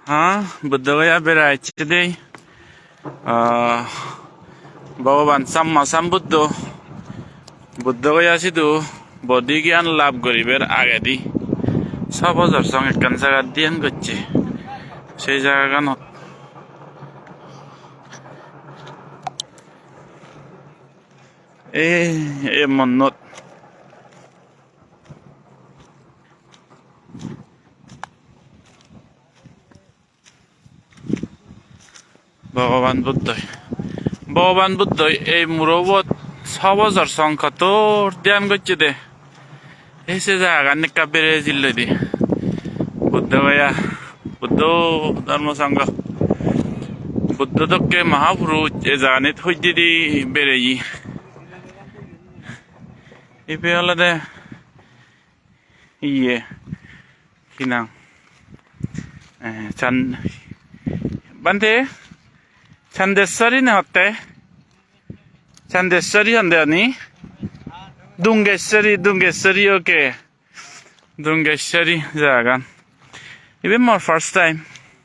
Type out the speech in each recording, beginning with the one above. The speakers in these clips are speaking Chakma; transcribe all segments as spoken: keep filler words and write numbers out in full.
Ha, Buddho Gaya bera ecche dei. Ah, Bhogoban Samma Sambuddho, Buddho Gaya sidu bodhi gyan lab guribar agedi so bojor song ekkan jagat dhyan gocche. Sei jagaganot ei, ei monnot Bhogoban Buddhoi, Bhogoban Buddhoi ei murobot so bojor song kottor dhyan gocche de. Ei se jagagan ekka berei jilloi de. Buddho Gaya, Buddho Dhormo Sangho, Buddho dokke Mahapurush ei jaganit hojjedi bereye. Ibe olode iye, hi nang? Eh, Chan-, Bhante, Chandeshwari ne hotte? Chandeshwari honde ani? Dungeshwari, Dungeshwari, okay. Dungeshwari jagan. Ibe mor first time.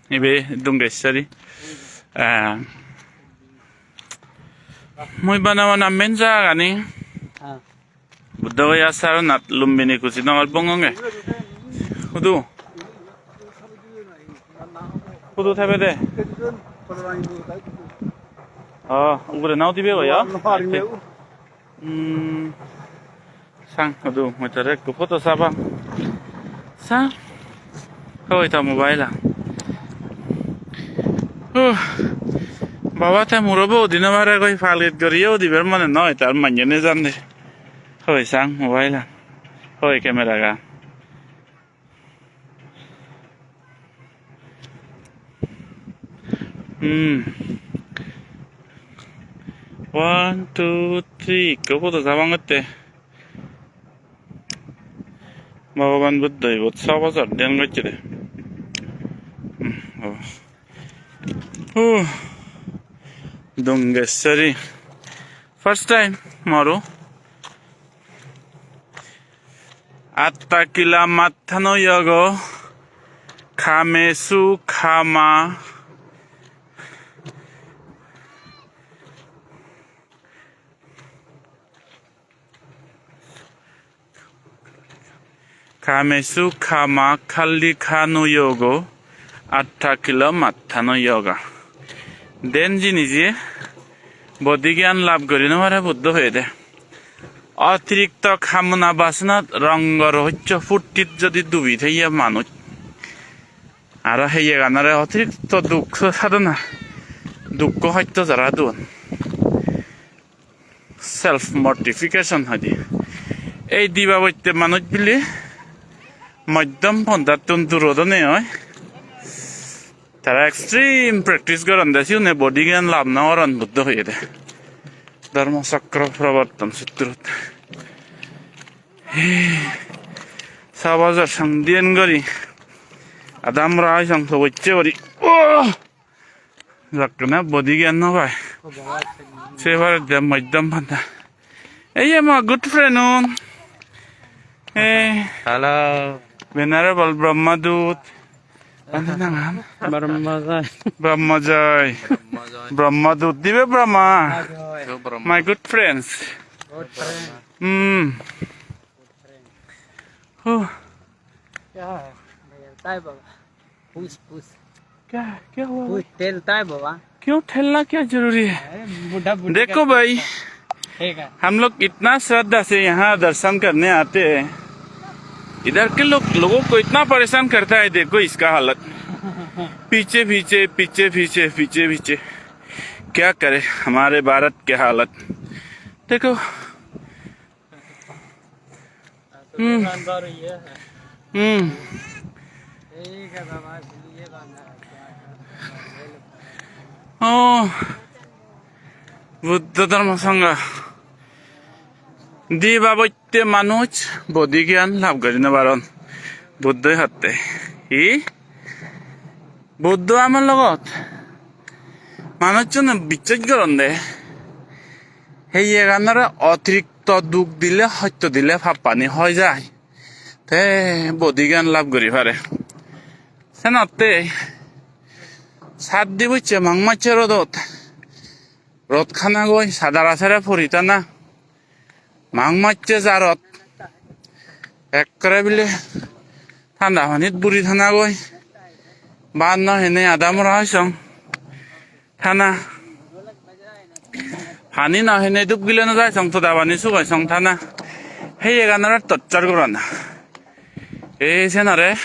Ibe Dungeshwari. Eh, mui bana bana main jagani. Ah. Buddho Gaya, Sarnath, Lumbini, Kushinagar, Bonggonge. Hudu? Hudu thebede? Oh, ugure nw udibe goi, ya? Hmm. Sang, hudu, mui tore ekko photo sabang. Sang. Hoi ta mobile a. Huh. Baba, te muro bo udine mare goi, palgit goriye udibar mone noi, tar manye nejande. Hoi sang mobile an. Hoi camera gan. Hmm. One, two, three. Ekko photo sabangotte. Bhogoban Buddho ibot so bojor dhyan gocche de. Hmm, oh. Huh. Dungeshwari. First time, moru. Atta kila mattano yogo, kamesu kama, kamesu kama kallikano yogo, atta kila mattano yoga. Den jinije bodhi gyan lab gori no pare Buddho hoyede. Otirikto kamona basanat rongor hoccho purtit jodi dubi theye manuj, aro heyeganore otirikto duk sadona, dukko hotto jara duon. Self mortification hoide. Ei dibabotte manuj bile moddom pondhattun durot onei oi. Tara extreme practice goronde, siyune bodhi gyan lab no goron, Buddho hoyede. Dharma Chakra Pravartan Sutrot. Sabajor sangdiyen gori. Adam rai sang sobocche gori. Oh! Jakkene bodhi gyan no pai. Se pare de moddom panda. Ei ye mo good friend un. Eh. Hello. Venerable Brahma Dut. Bhante nangan? Brahma Jai. Brahma Jai. Brahma Dut dibe Brahma. My good friends. Good friend. Hmm. Huh. क्या है? भैया, ताई बाबा। पूछ, पूछ। क्या, क्या हुआ पूछ, भाई? ठेलता है बाबा। क्यों ठेलना क्या जरूरी है? अरे, बूढ़ा, बूढ़ी देखो का भाई, ठीक है। हम लोग इतना श्रद्धा से यहाँ दर्शन करने आते हैं, इधर के लोग, लोगों को इतना परेशान करता है। देखो इसका हालत, पीछे, पीछे, पीछे, पीछे, पीछे, पीछे। क्या करे हमारे भारत के हालत। देखो, Hmm. Hmm. Oh, Buddho Dharma Sangha. Dibabotte manuj bodhi gyan lab gori no paron. Buddhoi hotte. Hi? Buddho amar logot manuchchune bicchej goronde. Heyeganore otirik to duk dile, hosto dile pappani hoi jai. Te bodhi gyan lab guri pare. Senotte Sat di bujje mang macche rodot. Rod khana goi, sadara sere puri tana. Mang macche jarot. Ekkere bile thanda panit buri tana goi. Bhat no hene ada mora oi song. Tana. Pani no hene duk gile no jai song, toda pani sugoi song tana. Heyeganore torture gorana. Ei senare,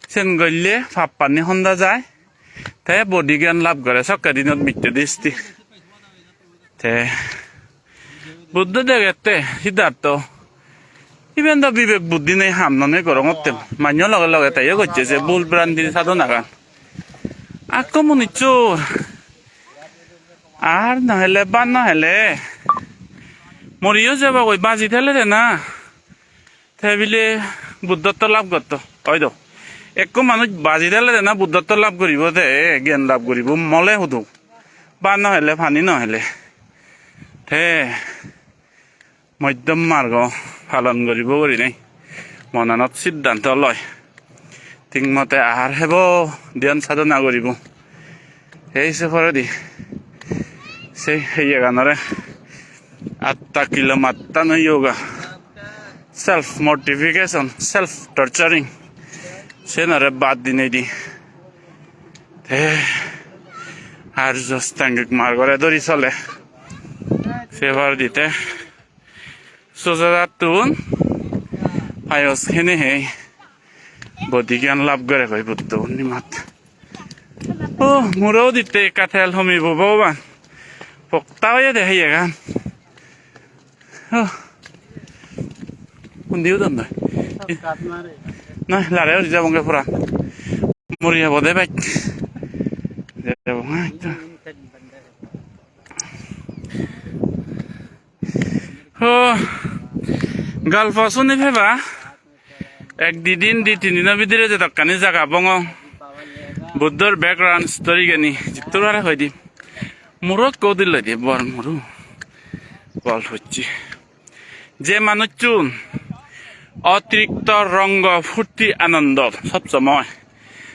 sen golle pap pani honda jai. Te body gyan lab gore sokke dinot mitte disti. Te Buddho degette Siddhartho. Iben do bibek buddhi nei, ham no nei gorongotte. Manyo loge loge teyo gocche se bul brandir sadhonagan. Akko munuccho ar no hele, ban no hele. Moriyo jebogoi, baji thele de na. Te bile Buddhotto lab gotto, oi do. Ekko manuj baji thele de na Buddhotto lab guribo, te gyan lab guribo, mole hudu. Ban no hele, pani no hele. Te moddhom margo palon guribo gurinei monanot siddhanto loi. Thik mote ahar hebo, dhyan sadhana guribo. Ei se poredi se heyeganore atta kilo mattano yoga, self mortification, self torturing, senore bad dinei di. Te Arjo Astangik margore dori sole. Se poredi te Sojadattun payos hene hei body gyan lab gore goi Buddho Purnimat. Oh, muro uditte ekka tel homibo Bhogoban. Pokta oyede heyegan. Oh. Undi udon doi. Na, lare uri jabonge puran. Muri obode bek. Jabonge ekka. Oh, golpo suni peba. Ek di din, di tin dino bidire jedokkani jaga bongong. Buddhor background story gani jittur hare hoi di. Muro ekko udiloi di, bor muro. Bol hocche. Je manuchun otirikto rongo phurti anondo sob somoy,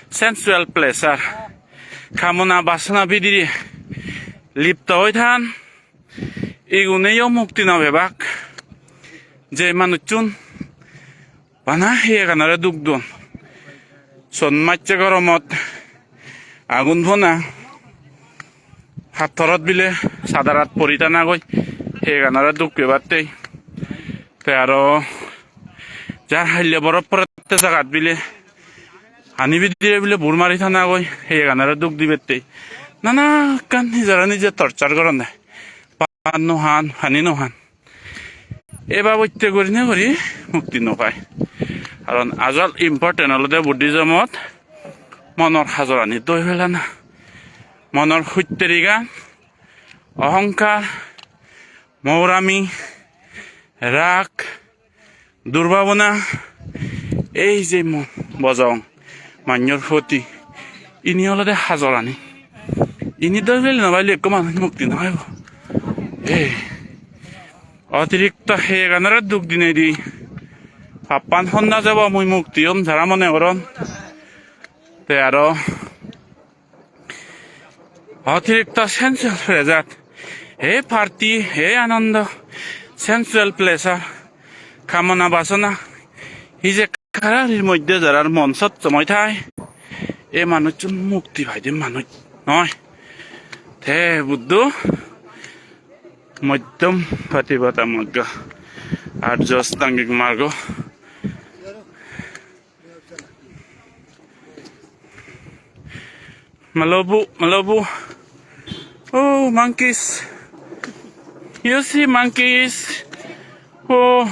sensual pleasure, kamona basona bidire lipto oi than, iguneyo mukti no pebak. Je manuchun bana heyeganore duk don. Son macche goromot agun pona, hattorot bile sadarat pori tana goi heyeganore duk pebattei. Te aro jar haille borof porette jagat bile hani bidire bile bur mari tana goi heyeganore duk dibettei. Nana ekkan nijore nije torture goronde. Bhat no han, pani no han. E babotte gurinei guri mukti no pai. Karon ajol important olode Buddhism-ot monor hajorani doi pelana. Monor hutteri gan, ohongkar, mourami, rag, durbhabona, ei je mon bojong, manyor poti, ini olode hajorani. Ini doi pele no paile ekko manuj mukti no paibo. Ei otirikto heyeganore duk dinei di pappan honna jebo, mui mukti om jara mone goron. Te aro otirikto sensual pleasure, ei party, ei anondo, sensual pleasure, kamona basona, hijekkarir moddhe jarar mon sob somoi thai, ei manuchun mukti paide manuj noi. Te Buddho moddhom patipada magga, Arjo Astangik margo. Malobu, Malobu. Oh, monkeys. You see monkeys? Oh.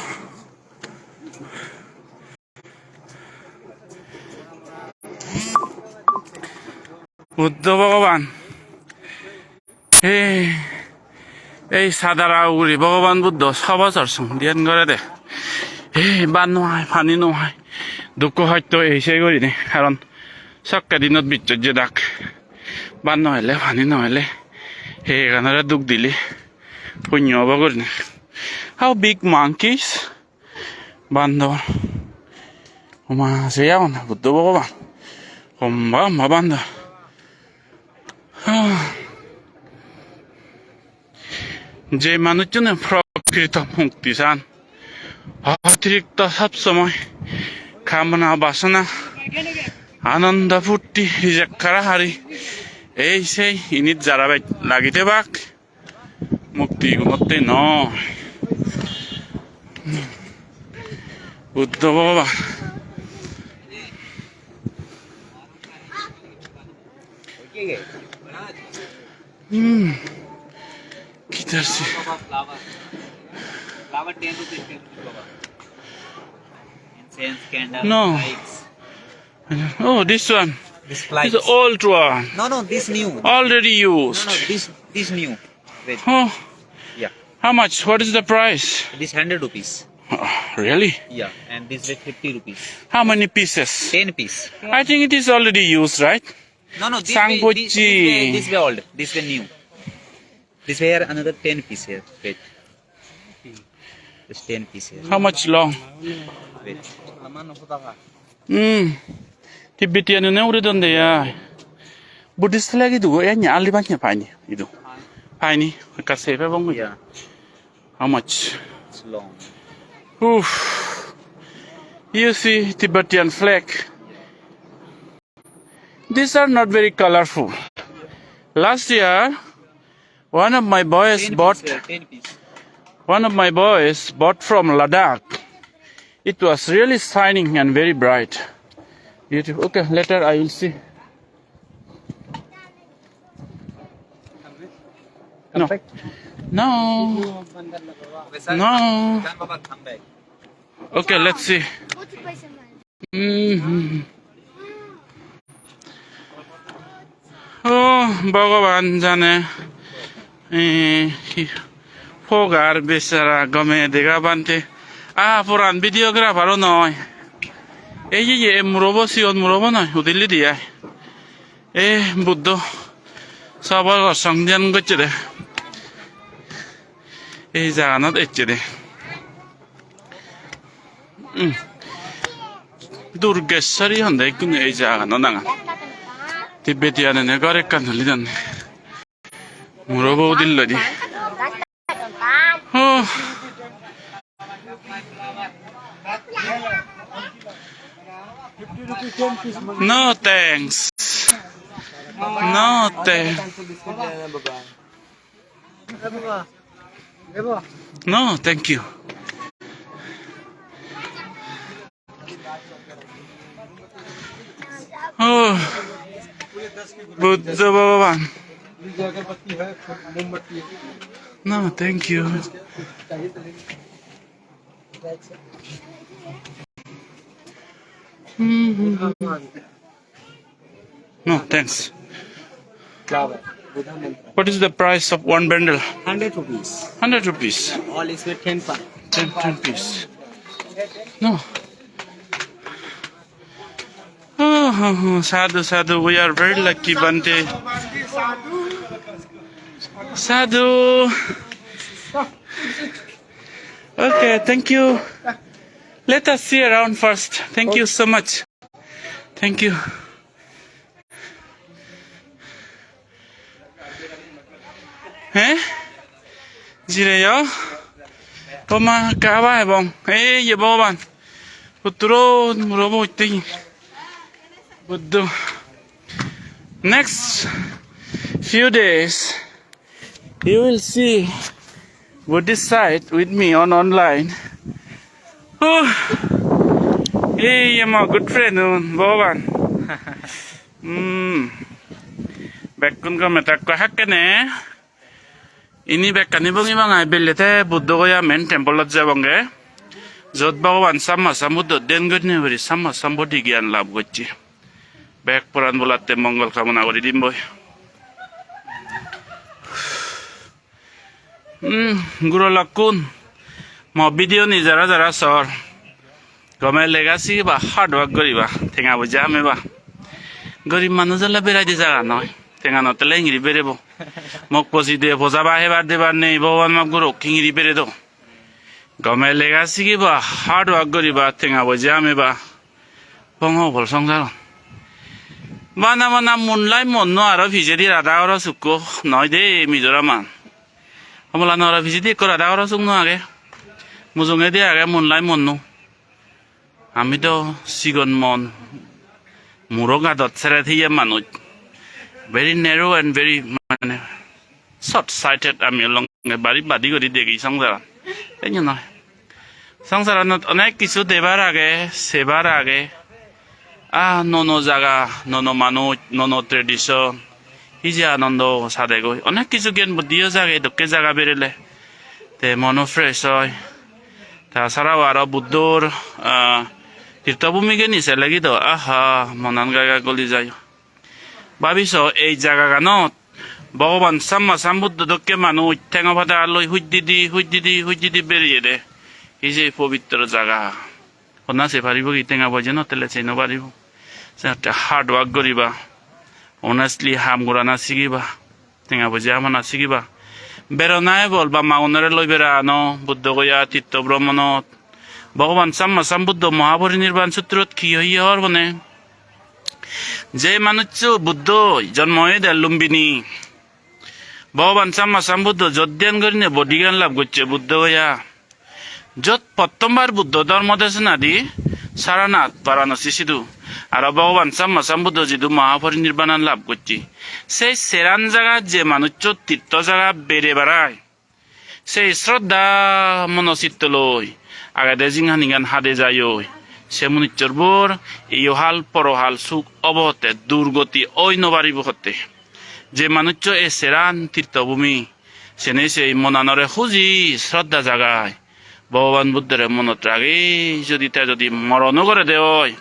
Buddho Bhogoban. Ei, ei sadara ugure Bhogoban Buddho so bojor song dhyan gorede. Ei, bhat no hai, pani no hai. Dukko hosto ei sei gurinei. Karon sokke dinot bijot jedak. Bhat no hele, pani no hele. Heyeganore duk dile punyo obo gurinei. How big monkeys? Bandor. Oma, se agon Buddho Bhogoban. Homba, homba bandor. Je manuchchune prokrito mukti san, otirikto sob somoy kamona basona, ananda purti, ijek harahari, ei sei init jara bej lagi tebak, mukti gunotte noi. Buddho Bhogoban. Hmm. Kitar se. Flower. Flower ten rupees, ten rupees, Baba. Incense, candle, no. Lights. Oh, this one. This flies. This old one. No, no, this new. Already used. No, no, this, this new. Wait. Oh. Yeah. How much? What is the price? This hundred rupees. Oh, really? Yeah, and this way fifty rupees. How many pieces? Ten piece. I think it is already used, right? No, no, this way, this, this way, Sangbochi. This way old, this way new. This way here another ten piece here. Wait. Just ten piece here. How much long? Wait. Hmm. Tibetan-une uri donde ai. Buddhist flag idu, enya ali banya pani idu. Pani, ekka safe ebong. Yeah. How much? It's long. Oof. You see Tibetan flag. These are not very colorful. Last year, one of my boys bought, one of my boys bought from Ladakh. It was really shining and very bright. Beautiful. Okay, later I will see. No. No. No. Okay, let's see. Hmm. Oh, Bhogoban jane. Eh, hi, pogar besara gome dega bhante. Ah, puran videographer-o noi. Ei ye, ye, murobo, sigon murobo noi, udilli di ai. Eh, Buddho sabagor song dhyan gocche de. Ei jaganot ecche de. Hmm. Durgeshwari honde ikkunu ei jagano nangan. Tibetan-une ghor ekkan tuli donne. Murobo udilloi di. Oh. No thanks. No thanks. No, thank you. Oh, Buddha Bhagavan. No, thank you. Hmm. No, thanks. Flower, Buddha mantra. What is the price of one bundle? Hundred rupees. Hundred rupees. All is with ten per. Ten, ten piece. No. Oh, oh, oh, sadhu, sadhu. We are very lucky, Bhante. Sadhu. Okay, thank you. Let us see around first. Thank you so much. Thank you. Eh? Jireyo. Oma kaba ebong. Ei ye Bhogoban. Putro murobo utte. Buddho. Next few days. You will see Buddhist site with me on online. Oh, hey, my good friend, um, Bhogoban. Hmm. Bekkun gome takko hakkene. Ini bekkani bongi bangai belle te Buddho Goya main temple-ot jebonge. Jot Bhogoban Samma Sambuddho den gonne guri Samma Sambodhi gyan lab gocche. Bek poran bolatte mongol kamona guri dimboi. Hmm, guro lokkun. Mo video ni jara jara sor. Gome lega sigiba, hard work guriba, tenga poja hamiba. Gorib manuj ole berai de jaga noi. Tenga no tele hingiri berebo. Mok poji de poja ba hebar debar nei, Bhogoban maf gurok, hingiri bere do. Gome lega sigiba, hard work guriba, tenga poja hamiba. Pongo bol songsaron. Bana bana mun lai mon no aro pijedi rada oro sukko noi de Mizoraman. Homolanogoro pijedi ekko Radhagoda sugno age. Mujungedi age Munlai Monnu. Ami do sigon mon, muro gadot sere thiye manuj. Very narrow and very, mane, short sighted ami olonge, bari badi guri degi songsaran. Enyo noi. Songsaranot onek kisu debar age, sebar age. Ah, nono jaga, nono manuj, nono tradition. Hi je anondo sadegoi. Onek kisu gyan buddhiyo jage, dokke jaga berele. Te mono fresh oi. Ta sarao aro Buddhor, ah, tirtho bhumi geni sele gido. Aha, monan gai gai goli jai. Babi so, ei jagaganot Bhogoban Samma Sambuddho dokke manuj tengo pada loi hujjidi, hujjidi, hujjidi bereyede. Hi je pobitro jaga. Honna se paribo ki? Tenga poije no tele se no paribo. Se hotte hard work guriba. Honestly ham gorana sigiba. Tenga poije hamana sigiba. Berona ebol bamma gunore loi berano Buddho Goya tirtho bromonot. Bhogoban Samma Sambuddho Mahaparinirban Sutrot ki hoye hor bone? Je manuccho Buddho jonmo oyede Lumbini. Bhogoban Samma Sambuddho jot dhyan gurinei bodhigan lab gocche Buddho Goya. Jot pottombar Buddho dhormo desona di Saranath Varanasi sidu. Aro Bhogoban Samma Sambuddho jidu Mahaparinirbanan lab gocche. Sei seran jagat je manuccho tirtho jaga bere berai. Sei sroddha mono sitto loi agede jinghanigan hade jaioi. Se municchor bor iyohal porohal suk obo te durgoti oi no paribo hotte. Je manuccho e seran tirtho bhumi, sene sei monanore huji sroddha jagai. Bhogoban Buddhore monot ragi jodi te jodi morono gore de oi,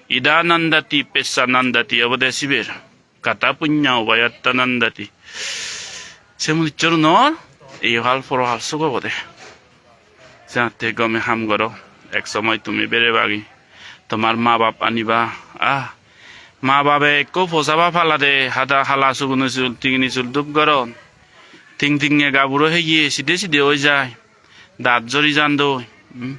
ida nandati pessa nandati obode siber. Kata punya ubayatta nandati. Se municchorunor iyohal porohal suk obode. Jate gome ham goro, ek somoy tumi berebagi. Tomar ma bap aniba, ah, ma babe ekko posaba palade, hada hala suguni sul, tingini sul dup goron. Ting tinge gaburo heye, side side oi jai. Dat jori jandoi. Hmm?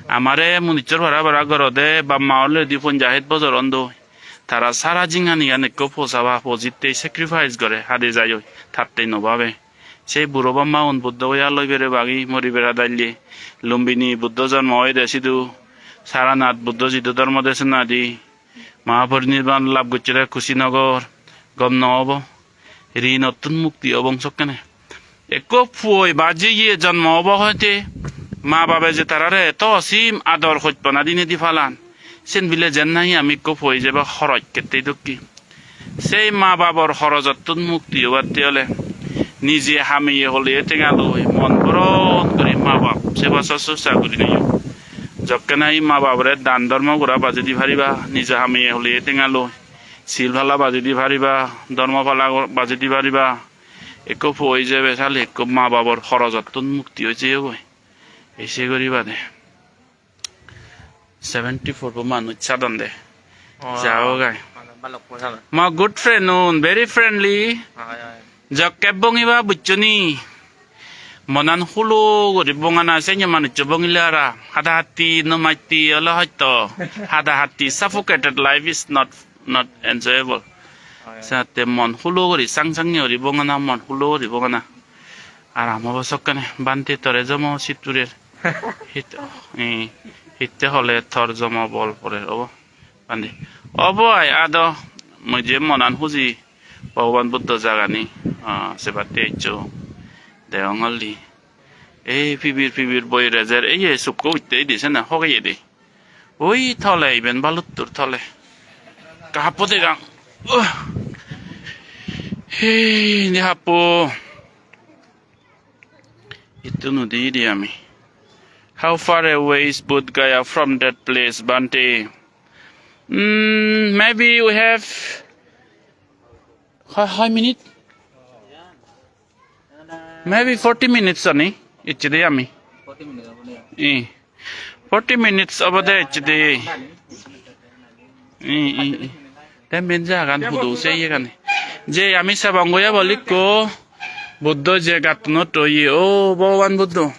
Amare municchor para para gorode bap ma olredi ponjash het bojor ondoi. Tara sara jinghanigan ekko posaba pojitte sacrifice gore hade jaioi, tatte no babe. Sei buro bap maun Buddho Goya loi bere bagi mori bera dalle. Lumbini Buddho jonmo oyede sidu. Saranath Buddho jidu dhormo desona di. Mahaparinirban lab gocchede Kushinagar, gom no obo. Rinottun mukti obong sokkene. Ekko puoi ba jiye jonmo obo hoite, ma babe je tarare to sim ador hojpana dinei di palan. Sen bile jen nahi ami ekko puoi jeba horoj kette dokke. Sei ma babor horojottun mukti obatte ole nije hameye holeye tenga loi mon boron guri ma bab seba sososa guri neyo. Jokke nahi ma babore dan dhormo gora bajei di pariba, nije hameye holeye tenga loi, sil pala bajei di pariba, dhormo pala go-, bajei di pariba, ekko po oi jebe sale ekko ma babor horojottun mukti oi jeyegoi. Ei se guri bade. Seventy four bo manuj sadon de. Wow. Jao gai. Manuj balukko sadon. Ma good friend un, very friendly. Oi, oi. Jokke bongiba bucchoni. Monan hulo guri bongana senye manuccho bongile ara. Hada hatti no matti ole hoito. Hada hatti suffocated life is not, not enjoyable. Oi, oi. Sate mon hulo guri sang sangi guri bongana, mon hulo guri bongana. Aram obo sokkene. Bhante tore jomo sitturer. Hit-, eh, hitte hole tor jomo bol porer obo. Bhante. Obo ai ado mui je monan huji Bhogoban Buddho jagani, ah, sebatte eccho. Degongor li. Ei pibir pibir boi rejer, ei ye sukko utte idi sene hogeye de. Oi tole iben baluttur tole. Ekka happo degang. Uh. Hey, indi happo. Ittun udi idi ami. How far away is Bodh Gaya from that place, Bhante? Mm, maybe we have, how, how minute? Maybe forty minutes ani, icchedi ami. Eh, forty minutes obode icchedi. Eh, eh, eh. Te main jagagan hudu se iyegani. Je ami sebong goi ebo likko, Buddho je gattunot oye, o Bhogoban Buddho.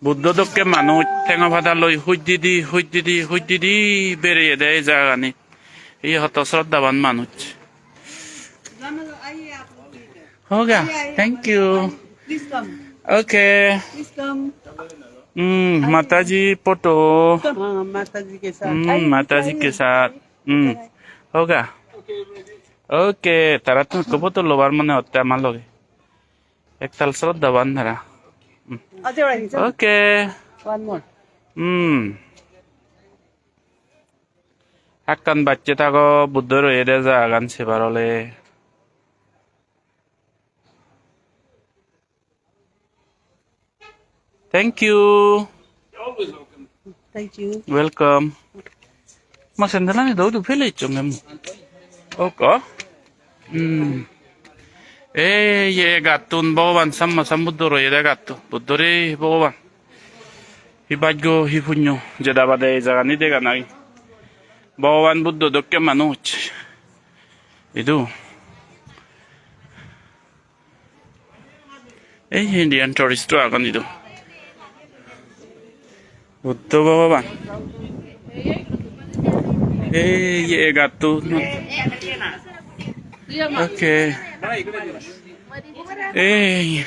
Buddho dokke manuj tengo pada loi hujjidi, hujjidi, hujjidi bereyede ei jagaganit. Iye hoto sroddhaban manuj. Hoga, thank you. Please come. Okay. Please come. Hmm, Mataji photo. Come, हाँ, माता जी के साथ। Hmm, Mataji ke saath. Hmm. Hoga? Okay, tara tun ekko photo lobar mone hotte amar loge. Ektal sroddhaban tara. Hmm. Okay. One more. Hmm. Hakkan bacche thago, Buddho royede jagagan sebar ole. Thank you. Thank you. Welcome. Ma sandal ani do do phele ichchonge mu. Oko. Hmm. Ei ye gattun Bhogoban Samma Sambuddho royede gattun. Buddho re Bhogoban. Hi bhaggo, hi punyo, jeda bade ei jagani dega nai. Bhogoban Buddho dokke manuj. Idu. Ei Indian tourist-o agon idu. Buddho Bhogoban. Ei ye gatto. Okay. Ei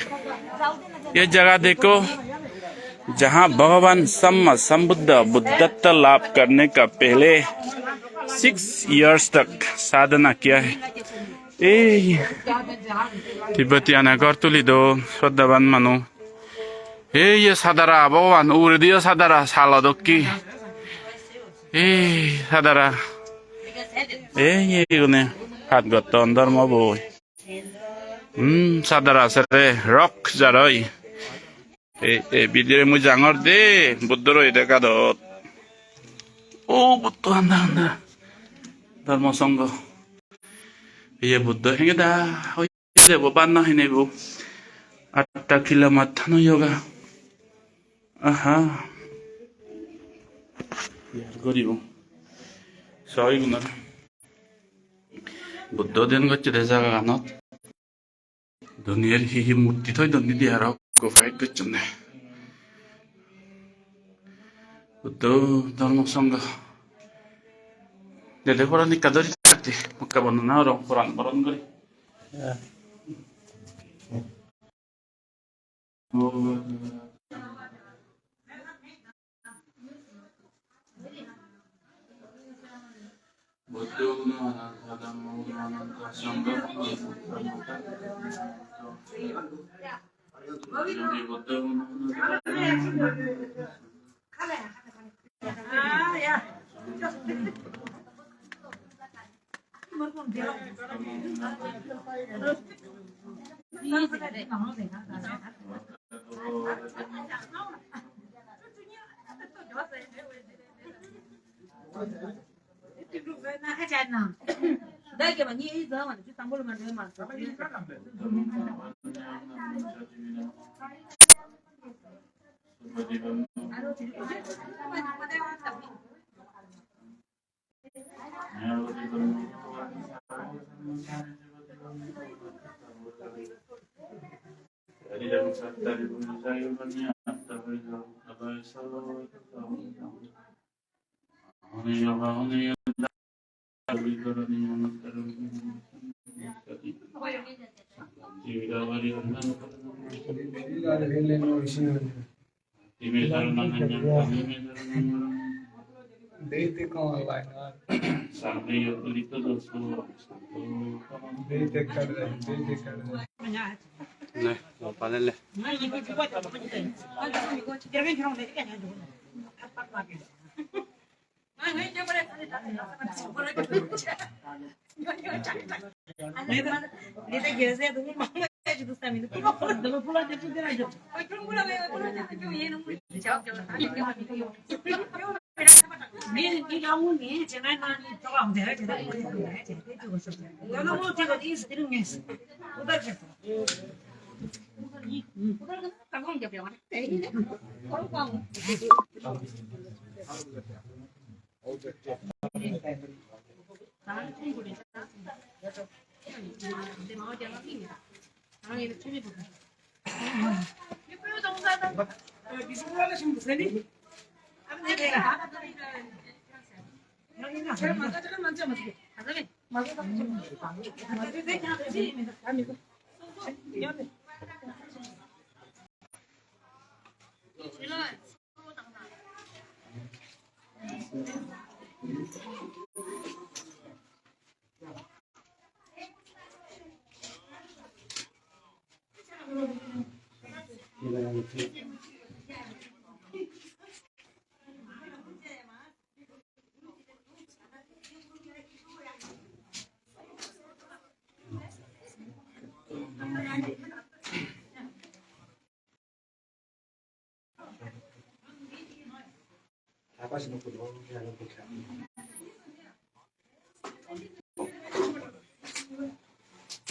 ye jaga dekho, jahan Bhagavan Samma Sambuddha Buddhatva labh karne ka pehle six years tak sadhana kiya hai. Ei, Tibbetian-e ghor tuli don, sroddhaban manuj. Ei, ye sadara, Bhogoban, ugurediyo sadara, salo dokke. Ei, sadara. Ei, ye igune, hat gotton dhormo boi. Hmm, sadara sere, rok jaroi. Ei, ei, bidire mui jangor de, Buddho roide gadot. O, Buddho anda, anda. Dharma Sangha. Iye Buddho hengeda, oi, debo banna hinebo. Atta kila matthano yoga. Aha. Yar goribo. Soi gunar. Buddho den gocche de jaga ganot. Duniyar hi hi murti thoi don indi aro gopayet gocchonde. Buddho dhormo sangha. Dede poran ekka dhori thakte, mokka bondona orong poran boron gori. Buddho guno ananta, dhammo guno ananta, sangho guno ananta, Buddho guno ananta. Ne, no, panel le.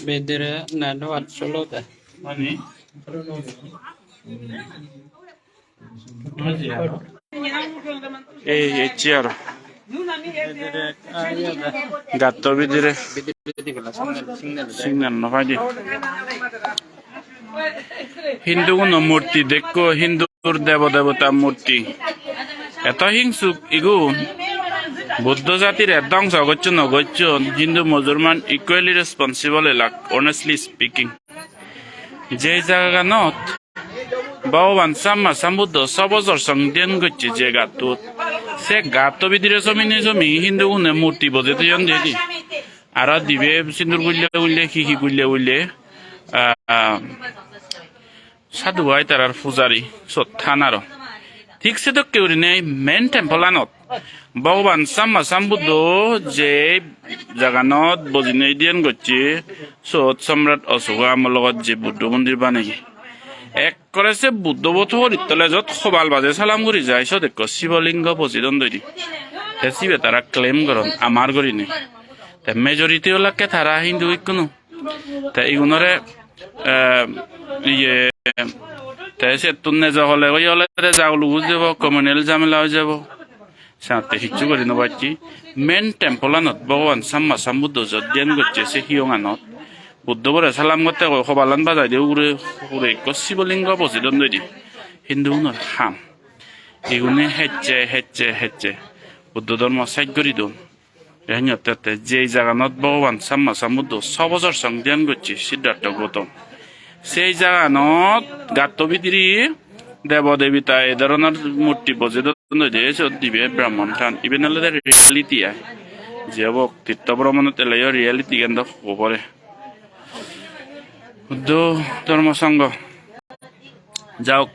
Bidire network solode. Ei, ei, chair. Gatto bidire signal no paide. Hinduguno murti dekko, Hindur debo debota murti. Eto hingsuk igun. Buddho jatire dongso gocchon no gocchon, Hindu Musulman equally responsible elak, honestly speaking. Je jagaganot Bhogoban Samma Sambuddho so bojor song dhyan gocche je gattut, se gatto bidire somine somi Hindugune murti bojei toyon dedi. Aro dibe sindur gulle gulle, hi hi gulle gulle, ah, ah, sadhu bai tarar pujari sot than aro. Thik sedokke gurinei main temple anot Bhogoban Samma Sambuddho je jaganot bojinei dhyan gocche, sot Samrat Ashoka amologot je Buddho mondir baneye. Ekkore se Buddho bo torit tole jot hobal baje salam guri jai, sot ekko Shivo lingo bojidon doidi. Te sibe tara claim goron amar gurinei. Te majority olakke tara Hindu ikkunu. Te igunore, eh, iye, te settun nejo hole oi olode jagulu oi jebo, communal jamela oi jebo. Senotte hissu guri no pacchi. Main temple anot Bhogoban Samma Sambuddho jot dhyan gocche se hiyonganot. Buddho bore salam gotte goi hobalan bajai de ugure, ugure ekko Shivolingo bojidon doidi. Hindugunor ham. Igune hecche, hecche, hecche. Buddho dhormo sej guri don. Te henyotte te jei jaganot Bhogoban Samma Sambuddho so bojor song dhyan gocche Siddhartha Gautam. Sei jaganot gatto bidire debo debita ei dhoronor murti bojei don de, siyot dibe Brahmon than. Iben olode reality ai. Je obok titto bromonot eleyo reality gan do hobor pore. Buddho Dhormo Sangho. Jaok,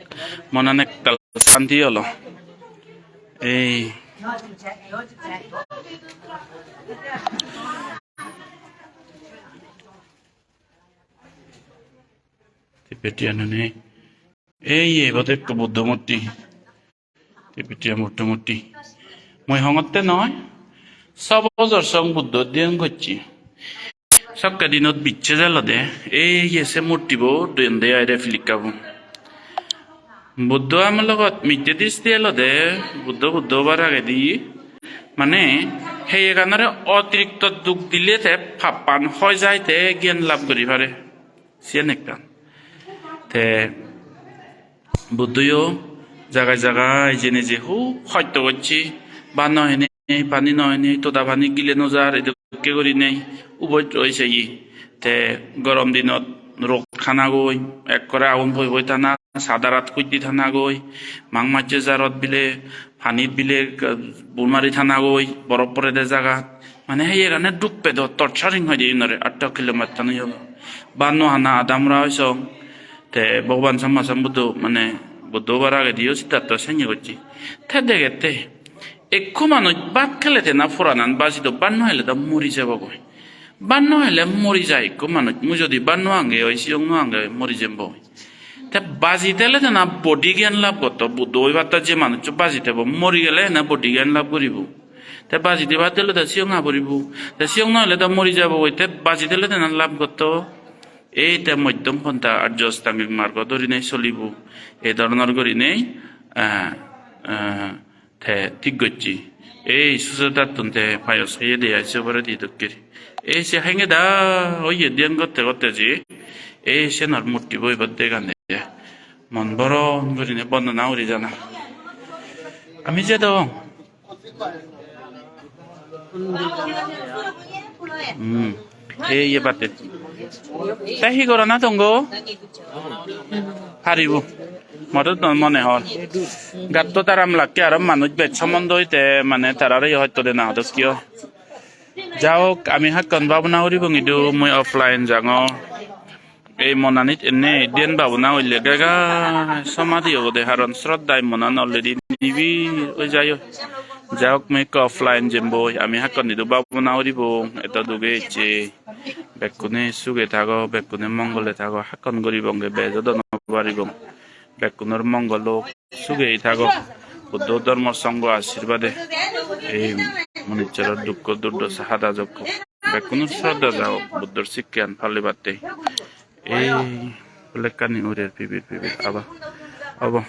monan ektal santi olo. Ei. Tibetian ani. Ei, ei, ibot ekko Buddho murti. Tibetian Buddho murti. Mui hongotte noi. So bojor song Buddho dhyan gocche. Sokke dinot bicche jelode, ei ye se murtibo doyon de ai replica bo. Buddho amologot micche disti elode, Buddho, Buddho obar agedi, mane, heyeganore otirikto duk dile te pappan hoi jai te gyan lab guri pare. Siyen ekkan. Te Buddhoyo jagai jagai jeinei je hub hosto gocche, bhat no henei, pani no henei, toda pani gile no jar, edokke gurinei ubos roi seye. Te gorom dinot rod thanagoi, ekkore agun poi poi thana, sadarat hujdi thanagoi, mang macche jarot bile, panit bile, bul mari thanagoi, borof porede jagat. Mane heyegane duk pedo, torturing hoide inore, atto kilometer tan oye. Bhat no hana adamra oi song. Te Bhogoban Samma Sambuddho, mane Buddho obar agediyo Siddhartho senne gocche. Te degette, ekko manuj bhat hele te na poranan baji do, bhat no hele do mori jebogoi. Bhat no hele mori jai ekko manuj. Mui jodi bhat no ange oi, siyong no ange oi, mori jemboi. Te baji thele te na body gyan lab gotto. Buddho oibatte je manuccho baji thebo, mori gele na body gyan lab guribo. Te baji thebatte ole te siyong ha puribo. Te siyong no ole te mori jebogoi. Te baji thele te na lab gotto. Ei te moddhom pontha Arjo Astangik Margo dhurinei solibo. Ei dhoronor gurinei, ah, ah, te thik gocche. Ei Sujatatun te payos heye de ai se poredi dokke. Ei se hengeda oye dhyan gotte gotte je. Ei senor murtibo ibot degande. Mon boron gurinei bondona guri jana. Ami jedong. Hmm. Ei ye batte. Te hi gorana tongo? Paribo. Modot no mone hor. Gatto taram lakke aro manuj bej somondo oite mane tarare yo hoyto de na hodok kiyo. Jaok, ami hakkon babona guribong idu mui offline jangor. Ei monanit enne diyen babona oile gaga somadhi obode, haron sroddhai monan already nibir oi jai oi. Jaok, mui ekko offline jemboi, ami hakkon idu babona guribong, eto duge ecche. Bekkune suge thago, bekkune mongole thago, hakkon guribonge, bejo dono baribong. Bekkunor mongol ok, suge thago. Buddho dhormo songho ashirbade ei munissoror dukko durdosa hada jokko. Bekkunor sroddha jagok Buddhor sikkean palibatte. Ei plekkani urer pibir pibir aba obo.